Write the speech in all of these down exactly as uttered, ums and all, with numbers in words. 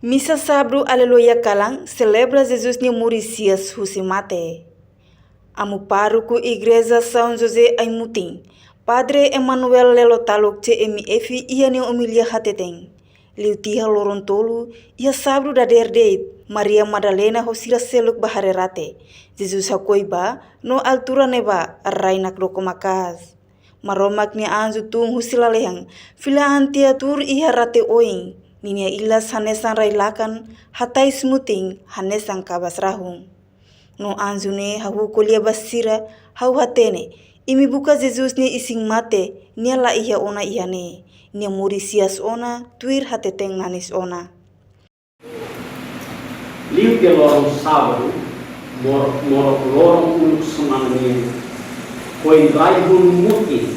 Misa Sábadu Aleluia kalan selebra Jesus nia moris hi'as husi mate. Amu pároku Igreja São José Aimutin, Padre Emanuel Lelo Taluk C M F iha nia omilia hateten, liu tiha loron tolu, iha Sábadu dadeer de'it, Maria Madalena ho sira seluk bá haree rate. Jesus hakoi bá, no altura ne'ebá rai nakdoko maka'as. Maromak nia anju tun husi lalehan, fila an tiha tuur iha rate oin, ninia ilas hanesan rai lakan, hatais mutin hanesan kabas rahun. No anju ne'e hahú ko'alia ba sira, ha'u hatene, imi buka Jesus nia isin mate, nia la iha ona iha ne'e, nia moris hi'as ona, tuir hateten nanis ona. Liu tiha loron Sábadu, mor-, morok loron uluk semana nian, foin rai hun mutin,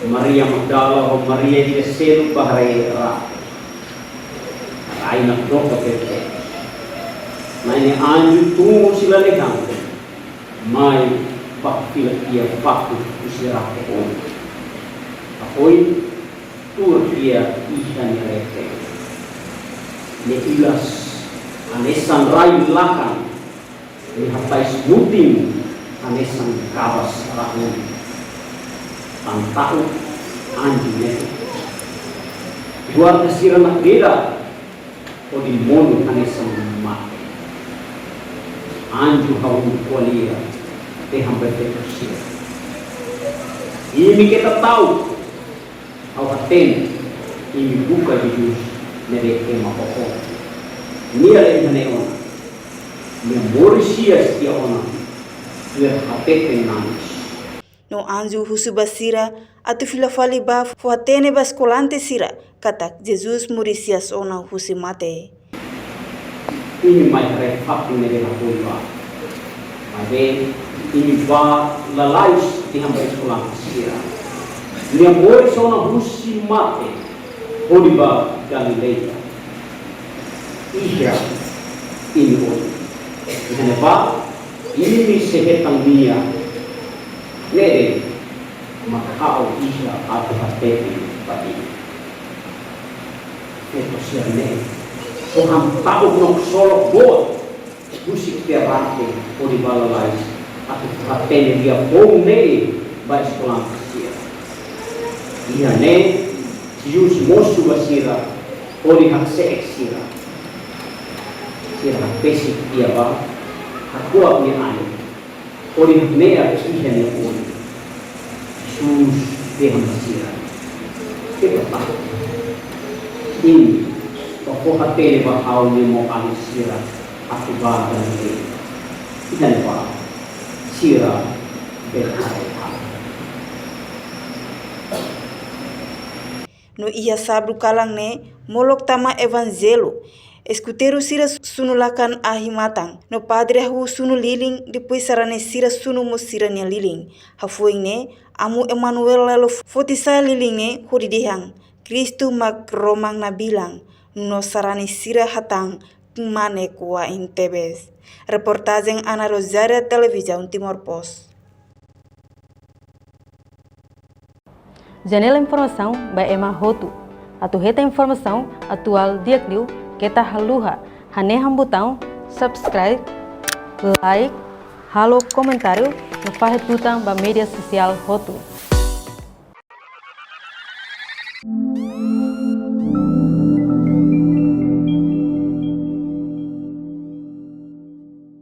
Maria Magdala ho Maria ida seluk bá haree rate. Rai nakdoko tebes. Maibé anju tun husi lalehan, mai bá fila tiha fatuk husi rate oin. Foin tuur tiha iha nia rete. Nia ilas hanesan rai lakan, nia hatais mutin hanesan kabas rahun. Tan ta'uk anju ne'e. Guarda sira nakdedar hodi monu hanesan mate. Anju hahú ko'alia, dehan ba feto sira, imi keta ta'uk, ha'u hatene, imi buka Jesus ne'ebé ema ho'o. Nia la iha ne'e ona. Nia moris hi'as tiha ona, tuir hateten nanis. No anju husu ba sira atu fila fali bá fó-hatene ba eskolante sira katak Jesus moris hi'as ona husi mate. Imi mai haree fatuk ne'ebé hakoi bá. Maibé imi bá lalais, dehan ba eskolante sira, nia moris ona husi mate, hodi bá Galileia. Iha imi oin. Iha ne'ebá imi sei hetan nia. Ne'e de'it mak ha'u iha atu hateten ba imi. Feto sira ne'e fó han ta'uk no ksolok boot husik tiha rate hodi bá lalais atu hatene lia foun ne'e ba eskolante sira. Iha ne'e, Jesus mosu ba sira hodi hakse'ek sira. Sira hakbesik tiha bá, hakuak nia ain, hodi hakne'ak iha nia oin. Jesus dehan ba sira, keta ta'uk. Imi bá fó-hatene ba ha'u-nia maun-alin sira atu bá Galileia. Iha ne'ebá sira bele haree ha'u. No iha Sábadu kalan ne'e, molok tama evanjellu, eskuteiru sira sunu lakan ahi-matan, no padre hahú sunu lilin, depois sarani sira sunu mós sira-nia lilin. Hafoin ne'e, Amu Emanuel Lelo foti sa'e lilin ne'e hodi dehan, Kristu mak Roman Nabilan, no sarani sira hatán, kmanek wa'in tebes. Reportajen Ana Rosária, Televizaun Timor Post. Janela informasaun ba ema hotu. Atu hetan informasaun atuál di'ak liu, keta haluha hanehan butaun subscribe, like, halo komentáriu no fahe tutan ba média sosiál hotu.